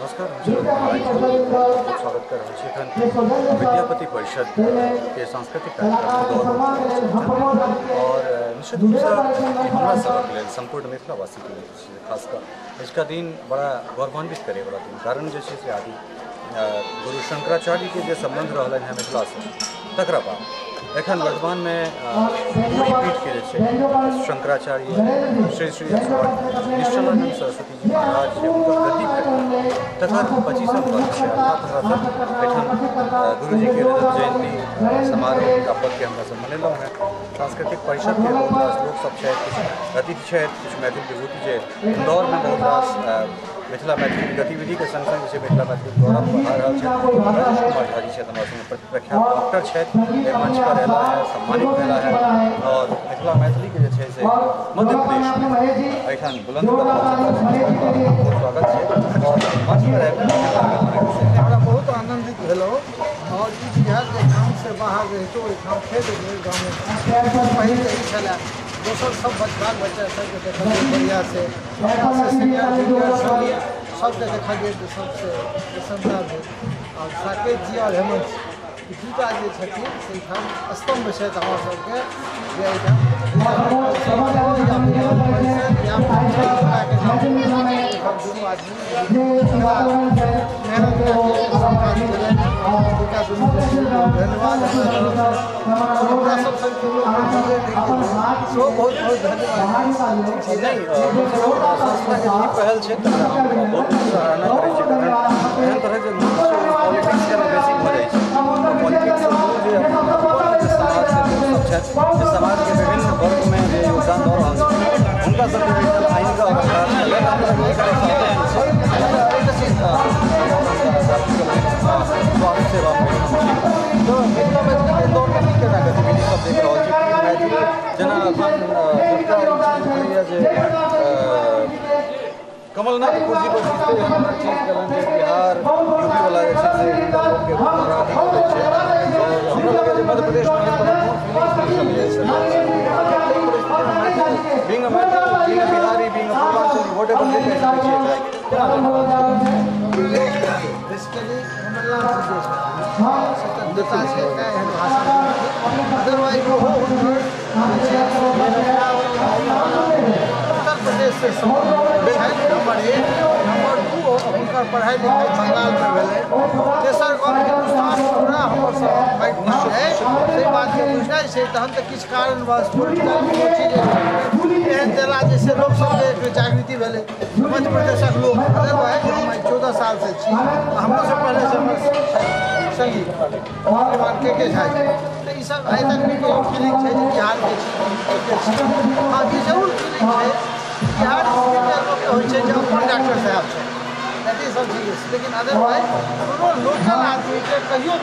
नमस्कार, हम स्वागत कर रहल छी एखन विद्यापति परिषद के सांस्कृतिक कार्यक्रम और निश्चित रूपसँ हमरा सबक लेल, सम्पूर्ण मिथिलावासीके लेल खासकर आजुका दिन बड़ा गौरवान्वित करैवला दिन। कारण जे छै से आदि गुरु शंकराचार्यके जे सम्बन्ध रहलनि हेँ मिथिलासँ, तकरा बाद एखन वर्तमानमे पूरी पीठके जे छै शंकराचार्य श्री श्री निश्चलानंद सरस्वती जी महाराज जे हुनकर गद्दी भेटल तकर 25म वर्ष छै। अर्थात हमरा सब एहिठाम गुरुजीके रजत जयंती समारोह हुनका पदके हमरा सब मनेलहुँ हेँ। सांस्कृतिक परिषदके बहुत रास लोकसभ छथि, किछु अतिथि छथि, किछु मैथिल विभूति छथि। इंदौरमे बहुत रास मिथिला मैथिली गतिविधिके संग संग जे छै मिथिला मैथिली गौरव बढ़ा रहल छथि। राजेश कुमार झा जी छथि हमरा संग, प्रख्यात डॉक्टर छथि, एहि मंच पर अयला है, सम्मानित भेला है और मिथिला मैथिलीके जे छै से मध्य प्रदेशमे एहिठाम बुलंद कर रहल छथि। बहुत स्वागत छै और मंच पर आबि हमरा बहुत आनंदित भेलहुँ। और ई बुझायल जे गामसँ बाहर रहितो एहिठाम फेर गाममे पहिल ई छलए। दोसर सब बाल बच्चा सबके देखलियै बढ़िआँसँ, सीनियर जूनियर सब सबके देखलियै तऽ सबसँ प्रसन्नता भेल। और साकेत जी और हेमंत जी दूटा जे छथिन से एहिठाम स्तम्भ छथि हमर सबके, जे एहिठाम दुनू आदमी मेहनत हुनका दुनू धन्यवाद। हमरा सब सबके सेहो बहुत बहुत धन्यवाद। नहि, संस्थाके जे पहल छै तकरा हम बहुत सराहना करै छी। कारण एहन तरहके पॉलिटिक्सके बेसी भऽ जाइ छै, पॉलिटिक्ससँ दूर जे अपन समाजसँ लोकसभ छथि, जे समाजके विभिन्न वर्गमे जे योगदान दऽ रहल छथि, हुनका सबके आनि कऽ स्वास्थ्य सेवामे छी। तऽ मिथिला मैथिलीके इंदौरमे की केना गतिविधि सब देख रहल छी? मैथिली जेना एखन छोटका जे कमलनाथ कुर्सी पर चीज केलनि जे बिहार यूपी वाला जे छै से हिनका लोकके नाराजगी करै छै। और हमरा लगैए जे मध्य प्रदेशमे एहन तरहक कोनो फीलिंग्स नहि छलै being a Maithil, being a Bihari, being a Purvanchali, whatever जे कहि सकै छियै एकरा, केना देख रहल छी? बेसिकली कमलनाथ जे स्वतंत्रता छै तेँ एहन भाषण, अदरवाइज ओहो हुनकर उत्तर प्रदेशसँ सम्बन्ध छथि। नंबर 1, नंबर 2 हुनकर पढ़ाइ लिखाइ बंगालमे भेलै। तेसर गप, हिन्दुस्तान पूरा हमर सब छै से बातके बुझनाइ छै। तहन तऽ किछु कारणवश पोलिटिकल कोनो चीज एहन देला जाहिसँ लोकसभके जागृति भेलै मध्य प्रदेशक लोक। अदरवाइज हम आइ 14 सालसँ छी, हमरोसँ पहिलेसँ हमर संगी श्रीमान के झा जी, तऽ ईसब आइ तक नहि कहियो फीलिंग छै जे बिहारके छी के छी। हँ, ई जरूर फीलिंग छै बिहार लोकके होइ छै जे अपन डॉक्टर साहब छै, सब चीज। लेकिन अदरवाइज कोनो लोकल आदमीके कहियो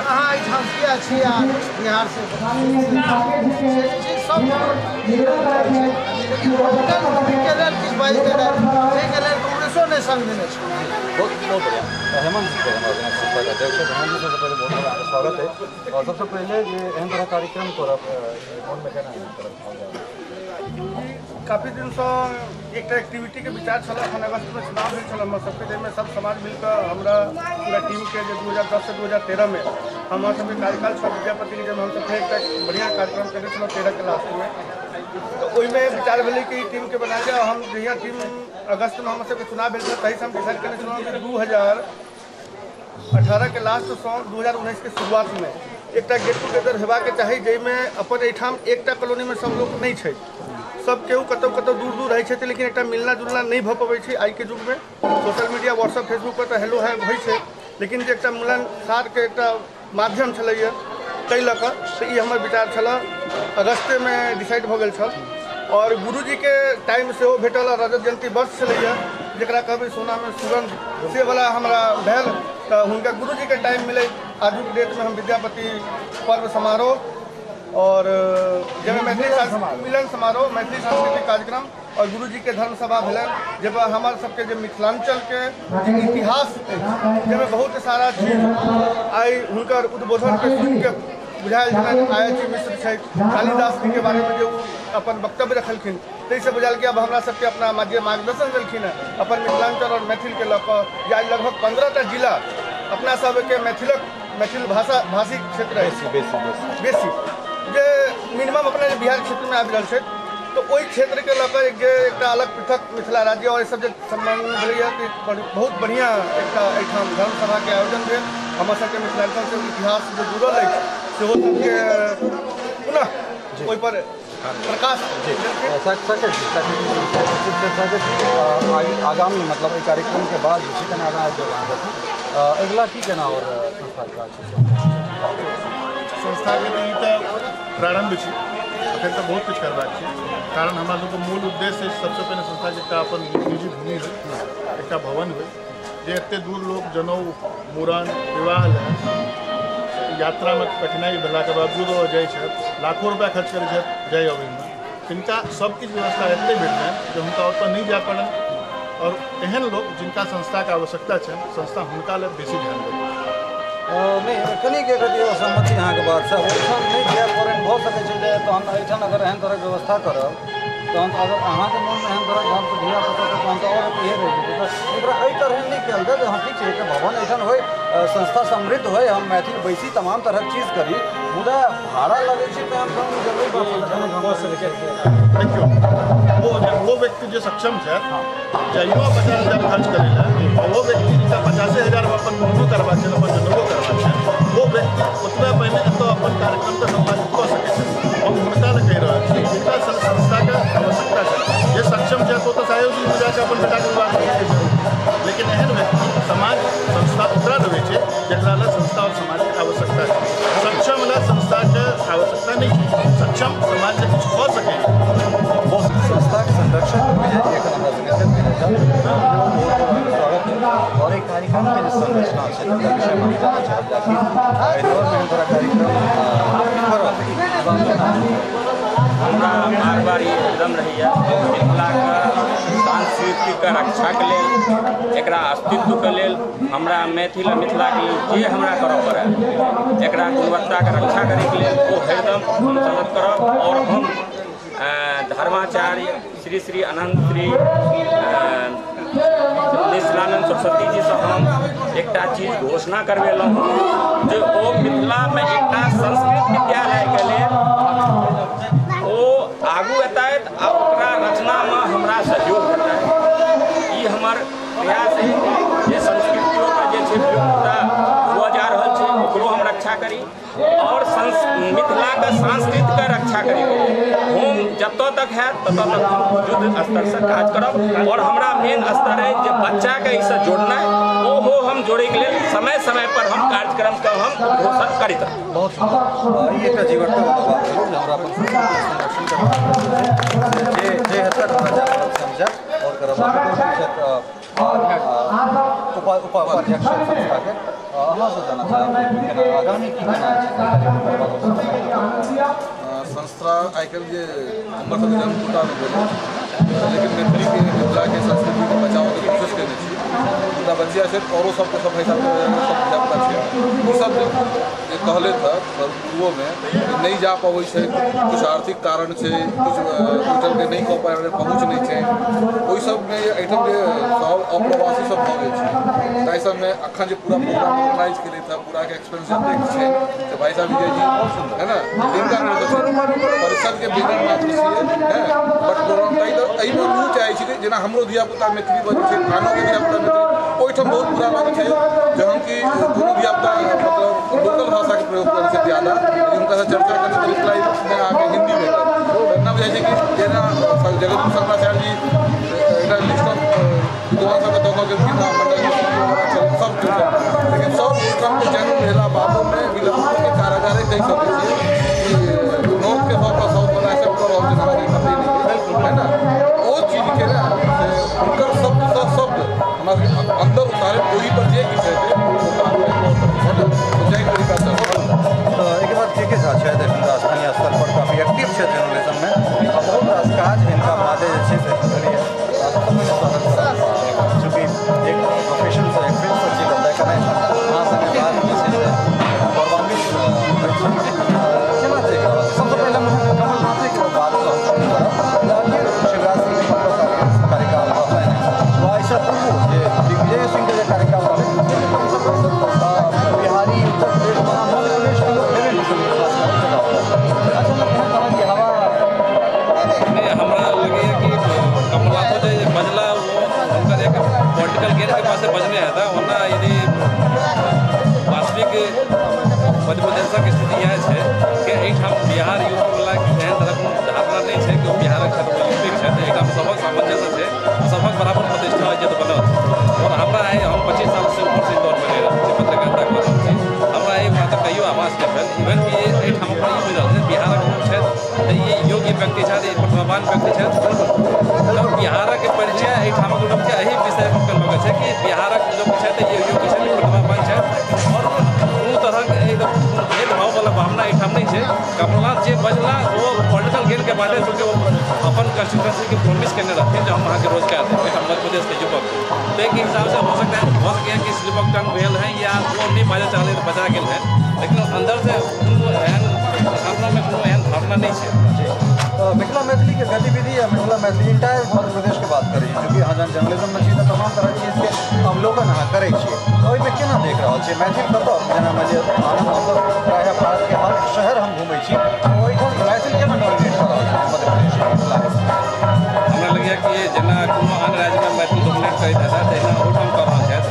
अहाँ एहिठाम किया छी आ बिहारसँ से जे छै सब छै। लेकिन लोकल आदमीके लेल किछु बाजि देनाइ ताहिके लेल कांग्रेसो नहि संग देने छै। बहुत बहुत बढ़िया। हेमंत जी हमरा संस्थाके अध्यक्ष छथि। हेमंत जी, सबसँ पहिले बहुत बहुत अहाँके स्वागत है। और सबसँ पहिले जे एहन तरह कार्यक्रम करब मोनमे केना करब? काफ़ी दिनसँ एकटा एक्टिविटीके विचार छल। एखन अगस्तमे चुनाव भेल छल हमर सबके, जाहिमे सब समाज मिलकऽ हमरा पूरा टीमके जे 2010 से 2013 में हमर सबके कार्यकाल छल विद्यापतिके, जाहिमे हमसब फेर एकटा बढ़िआँ कार्यक्रम केने छलहुँ 13 के लास्टमे। तऽ ओहिमे विचार भेलै कि टीमके बनायल जाय। हम जहिया टीम अगस्तमे हमर सबके चुनाव भेल छल तहीसँ हम डिसाइड केने छलहुँ कि 2018 के लास्टसँ 2019 के शुरुआतमे एकटा गेट टुगेदर हेबाक चाही, जाहिमे अपन एहिठाम एकटा कॉलोनीमे सब लोक नहि छै, सब केओ कतौ कतौ दूर दूर रहै छथिन, लेकिन एकटा मिलना जुलना नहि भऽ पबै छै आइके युगमे। सोशल मीडिया व्हाट्सअप फेसबुक पर तऽ हेलो हाय होइ छै, लेकिन जे एकटा मिलनसारके एकटा माध्यम छलैए ताहि लऽ कऽ से ई हमर विचार छलए। अगस्तेमे डिसाइड भऽ गेल छल और गुरुजीके टाइम सेहो भेटल। रजत जयंती वर्ष छलैए, जकरा कहबै सोनामे सुगंध, से वाला हमरा भेल। तऽ हुनका गुरुजीके टाइम मिलै। आजुक डेटमे हम विद्यापति पर्व समारोह और जाहिमे मैथिली मिलन समारोह, मैथिली सांस्कृतिक कार्यक्रम और गुरुजीके धर्मसभा भेलनि, जाहिपर हमर सबके जे मिथिलांचलके जे इतिहास अछि जाहिमे बहुत सारा चीज आइ हुनकर उद्बोधनके सुनिके बुझायल जेना आयाची मिश्र छथि, कालिदास जीके बारेमे जे ओ अपन वक्तव्य रखलखिन, ताहिसँ बुझायल कि आब हमरा सबके अपना जे मार्गदर्शन देलखिन हेँ अपन मिथिलाञ्चल आओर मैथिलके लऽ कऽ, जे आइ लगभग 15टा जिला अपना सबके मैथिलक मैथिल भाषा भाषी क्षेत्र अछि, बेसी जे मिनिमम अपना जे बिहार क्षेत्रमे आबि रहल छै, तऽ ओहि क्षेत्रके लऽ कऽ जे एकटा अलग पृथक मिथिला राज्य और सब जे सम्बन्ध भेलैए कि बहुत बढ़िआँ एकटा एहिठाम धर्मसभाके आयोजन भेल। हमर सबके मिथिलाञ्चलसँ इतिहास जे जुड़ल अछि सेहो सबके पुनः ओहिपर प्रकाश। आगामी मतलब एहि कार्यक्रमके बाद जे छै कनि आगाँ आबि जाउ अहाँ देखू अगिला की केना और संस्थाके काज छै? संस्थाके तऽ ई तऽ प्रारम्भ छी, अखन तऽ बहुत किछु करबाक छै। कारण हमरा सबके मूल उद्देश्य सबसँ पहिने संस्थाके एकटा अपन निजी भूमि होइ, एकटा भवन होइ, जे एते दूर लोक जनउ मूड़न विवाह लए यात्रामे कठिनाइ भेलाके बावजूद ओ जाइ छथि, लाखों रुपया खर्च करै छथि जाइ अबैमे, तिनका सबकिछु व्यवस्था एतहि भेट जानि जे हुनका ओतऽ नहि जाय पड़नि। और एहन लोक जिनका संस्थाके आवश्यकता छनि, संस्था हुनका लए बेसी ध्यान दै। नहि कनिक एक असहमति अहाँके बातसँ, ओहिठाम नहि जाय पड़नि, भऽ सकै छै जे तहन एहिठाम अगर एहन तरहक व्यवस्था करब तहन अगर अहाँके मोनमे एहन तरहक भाव धिया पुताके तहन तऽ आओर इहे रहि जेतै। तऽ एकरा एहि तरहे नहि कयल जाय जे हँ ठीक छै एकटा भवन एहिठाम होइ, संस्था समृद्ध होइ, हम मैथिल बैसी तमाम तरहक चीज करी, मुदा भाड़ा लगै छै तऽ हम जरूरी। देखियौ ओ व्यक्ति जे सक्षम छथि जाइयो 50,000 खर्च करै लए, ओ व्यक्ति जिनका 85,000 अपन मूड़नो करबाक छनि, अपन जनउओ करबाक छनि, ओ व्यक्ति ओतबे पहिने एतऽ अपन कार्यक्रमके सम्पादित कऽ सकै छथि। हम हुनका लए कहि रहल छी जिनका संस्थाके आवश्यकता छै, जे सक्षम छथि ओ तऽ सायोजीमे जाकऽ अपन बेटाके विवाह कऽ सकै छथि, लेकिन एहन व्यक्ति समाज संस्था ओकरा देबै छै जकरा लए संस्था और समाजके आवश्यकता छै। सक्षम लए संस्थाके आवश्यकता नहि छै, सक्षम समाज जे किछु कऽ सकै। संस्थाके संरक्षण एखन हमरा सङ्गे स्वागत है और एक कार्यक्रमके जे संरचना छै तकरा विषयमे हम जानऽ चाहब जाकि एहि दौरमे एहन तरह कार्यक्रम करब। हमरा बार बार ई एकदम रहैए मिथिलाके सांस्कृतिक रक्षाके लेल, एकरा अस्तित्वके लेल, हमरा मैथिल आ मिथिलाके लेल जे हमरा करऽ पड़ै एकरा गुणवत्ताके रक्षा करैके लेल ओ हरदम हम मदद करब। और हम धर्माचार्य श्री श्री अनंत श्री निश्चलानंद सरस्वती जी से हम एकटा चीज घोषणा करबेलहुँ जे ओ मिथिलामे एकटा संस्कृत विद्यालयके लेल ओ आगू एतथि आ ओकरा रचनामे हमरा सहयोग हेतै। ई हमर प्रयास अछि जे संस्कृतियोके जे छै विलुप्तता हुअ जा रहल छै ओकरो हम रक्षा करी और मिथिलाके संस्कृतिके रक्षा करी। हम जतऽ तक हैत ततऽ तक हम युद्ध स्तरसँ काज करब और हमरा मेन स्तर अछि जे बच्चाके एहिसँ जोड़नाइ, ओहो हम जोड़ैके लेल समय समय पर हम कार्यक्रमके हम घोषणा करैत रहब। बहुत सुन्दर, ई एकटा जीवटता बात भेल जे हमरा अपन संस्कृतिके संरक्षण करबाक जे जे हद तक हमरा जाय पड़त से हम जायब और करब। उपाध्यक्ष संस्थाके अहाँसँ जानना चाहब केना आगामी की केना संस्था आइ काल्हि जे हमर सबके जन्म कोटामे भेल, लेकिन मैथिलीके मिथिलाके संस्कृतिके बचाबऽके कोशिश केने छी। मुदा बचिया छै औरो सबके सब हिसाबके सब धियापुता छै, ओसब जे कहले तऽ पूर्वोमे नहि जा पबै छै, किछु आर्थिक कारण छै, किछु ओहिठामके नहि कऽ पाबि पहुँच नहि छै, ओहि सबमे एहिठाम जे सब अप्रवासी सब भऽ गेल छै ताहि सबमे अखन जे पूरा प्रोग्राम ऑर्गेनाइज केलथि हँ पूराके एक्सपेंस जतेक छै से भाई साहब विजय जी है ना, तिनका परिषदके बैनर मात्र छियै है, बट प्रोग्राम एहिमे ओ चाहै छी जेना हमरो धियापुता मैथिली बजै छै, आनोके धियापुता मैथिली, ओहिठाम बहुत बुरा लगै छै जहन कि कोनो धियापुता मतलब लोकल भाषाके प्रयोग करै छै ज्यादा, लेकिन हुनकासँ चर्चा करी तऽ रिप्लाइमे अहाँके हिन्दी भेटत। एना बुझाइ छै कि जेना जगत शंकराचार्य जी एकटा लिस्ट ऑफ विद्वान सबके दऽ कऽ गेलखिन हँ, सब किछु, लेकिन सब ओहिठामके जन्म भेला बादोमे विलम्बके कारागारे कहि सकै छियै कि नॉर्थके भऽ कऽ साउथवला एक्सेप्ट कऽ रहल छै, हमरा पते नहि है ना। ओ चीजके ने से हुनकर शब्दसँ शब्द हमरा सबके अन्दर उतारे, ओहि पर जे किछु हेतै जाहि तरीकासँ। तऽ एहिके बाद के के झा छथि एखन स्थानीय स्तर पर काफी एक्टिव छथि जर्नलिज्ममे आ बहुत रास काज हिनका मादे जे छै से भेलैए। सबसँ पहिने स्वागत करब, चूँकि एक प्रोफेशनसँ एक फील्डसँ छी तऽ कने अहाँ सङ्गे बात जे छै से गौरवान्वित होइ छी। केना देख रहल छी? सबसँ पहिले हम कमलनाथेके बातसँ हम शुरू करब। पॉलिटिकल गेन के पास बजने हेता। ओना यदि वास्तविक मध्य प्रदेशक स्थिति इएह छै कि एहिठाम बिहार यूपी वाला एहन तरहक कोनो धारणा नहि छै कि ओ बिहारक छथि ओ यूपीके छथि। एहिठाम सभक सामंजस्य छै, सभक बराबर प्रतिष्ठा इज्जत बनल छै। और हमरा आइ हम 25 सालसँ ऊपरसँ इंदौरमे रहि रहल छी, पत्रकारिता कऽ रहल छी, हमरा एहि बातक कहियो आभास नहि भेल। इवन कि एहिठाम हमरा ई बुझल छै बिहारक लोक छथि तऽ ई योग्य व्यक्ति छथि, ई प्रतिभावान व्यक्ति छथि। तऽ बिहारक परिचय एहिठामक लोकके एहि विषयमे लऽ कऽ छै कि बिहारक लोक छथि ई योग्य छथि, प्रतिभावान छथि और कोनो तरहक भेदभाववला भावना एहिठाम नहि छै। कमलनाथ जे बजला ओ पॉलिटिकल गेनके बारे, चूँकि ओ अपन कॉन्स्टिट्यूंसीके प्रोमिस केने रहथिन जे हम अहाँके रोजगार देब एहिठाम मध्य प्रदेशके युवकके, ताहिके हिसाबसँ हो सकता है हो सकैए कि स्लिप ऑफ टंग भेल है या ओ नहि बाजऽ चाहलै तऽ बजा गेल है, लेकिन अन्दरसँ कोनो एहन अपनामे कोनो एहन भावना नहि छै। मिथिला मैथिली के गतिविधि या मिथिला मैथिली इंटायर मध्य प्रदेश के बात करै छी, चूँकि अहाँ जहन जर्नलिज्ममे छी तऽ तमाम तरहके चीजके अवलोकन अहाँ करै छियै, ओहिमे केना देख रहल छियै मैथिल कतऽ? जेना मानि लिअ हमसभ प्रायः भारतके हर शहर हम घुमै छी, ओहिठाम मैथिल केना डोमिनेट कऽ रहल छै मध्य प्रदेशमे मिथिलाके? हमरा लगैए कि जेना कोनो आन राज्यमे मैथिल डोमिनेट करैत हेता तहिना ओहिठाम कऽ रहल छथि,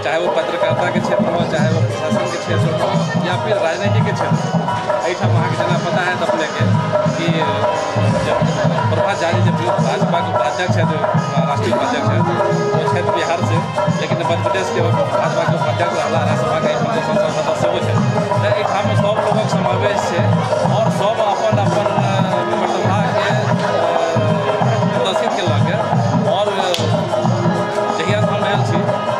चाहे वो पत्रकारिताके क्षेत्रमे हो, चाहे वो प्रशासनके क्षेत्रमे हो या फिर राजनीतिके क्षेत्रमे। एहिठाम अहाँके जेना पता है अपनेके कि जब प्रभात झा जी जब भाजपाके उपाध्यक्ष छथि, राष्ट्रीय उपाध्यक्ष छथि, ओ छथि बिहारसँ, लेकिन मध्य प्रदेशके भाजपाके उपाध्यक्ष रहला, राज्यसभाके एहिठाम संसद सदस्य सेहो छथि। तऽ एहिठाम सभ लोकक समावेश छै और सभ अपन अपन प्रतिभाके प्रदर्शित केलक। और जहियासँ हम आयल छी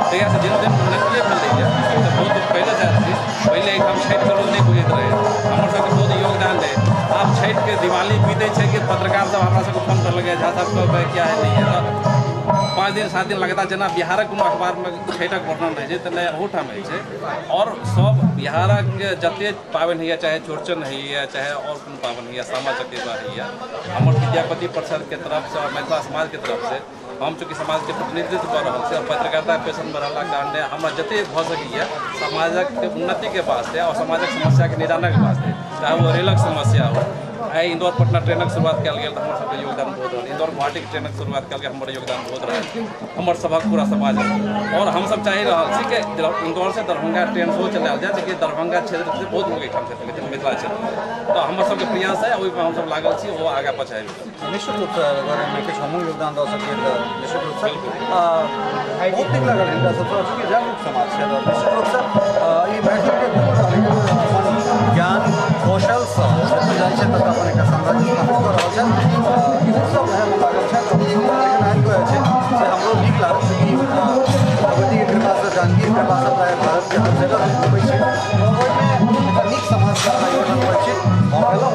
तहियासँ दिनो दिन उन्नतिए भेलैए। तऽ बहुत पहिलेसँ आयल छी, पहिले एहिठाम छठिके लोक नहि बुझैत रहै, हमर सबके बहुत योगदान रहै। आब छठिके दिवाली बीतै छै कि पत्रकार सब हमरा सबके फोन करलकै झा साहब क्या है नहीं है। तऽ 5 दिन 7 दिन लगातार जेना बिहारक कोनो अखबारमे छठिक वर्णन रहै छै तऽ नहि ओहूठाम होइ छै। और सब बिहारक जतेक पाबनि होइए, चाहे चौड़चन होइए, चाहे और कोनो पाबनि होइए, सामा चकेबा होइए, हमर विद्यापति परिषदके तरफसँ और मिथिला समाजके तरफसँ हम चूँकि समाजके प्रतिनिधित्व कऽ रहल छी और पत्रकारिता पेशनमे रहलाके कारणे हमरा जतेक भऽ सकैए समाजक उन्नतिके वास्ते और समाजक समस्याके निदानके वास्ते, चाहे ओ रेलक समस्या हो, आइ इंदौर पटना ट्रेनक शुरुआत कयल गेल तऽ हमर सबके योगदान बहुत रहल, इंदौर गुवाहाटीके ट्रेनक शुरुआत कयल गेल हमर योगदान बहुत रहल, हमर सभक पूरा समाज। और हमसब चाहि रहल छी कि इंदौरसँ दरभंगा ट्रेन सेहो चलायल जाय, जेकि दरभंगा क्षेत्रसँ बहुत लोक एहिठाम छथिन मिथिला क्षेत्रमे, तऽ हमर सबके प्रयास है, ओहिमे हमसब लागल छी, ओ आगाँ पहुँचाबी। निश्चित रूपसँ अगर एहिमे किछु हमहूँ योगदान दऽ सकिए तऽ निश्चित रूपसँ बहुत नीक लागल हिनका सबसँ, चूँकि जागरूक समाज छै तऽ निश्चित रूपसँ ई मैथिलीके गुण रहलै अपन ज्ञान कौशलसँ जतऽ जाइ छै ततऽ अपन एकटा साम्राज्य स्थापित कऽ रहल छथि। ई उत्सव एहन लागल छथि जखन आबि कऽ छै से हमरो नीक लागल, चूँकि भगवतीके कृपासँ जानकीके कृपासँ प्रायः भारतके हर जगह हम घुमै छी और ओहिमे एकटा नीक समाजके आयोजन होइ छै। हम अयलहुँ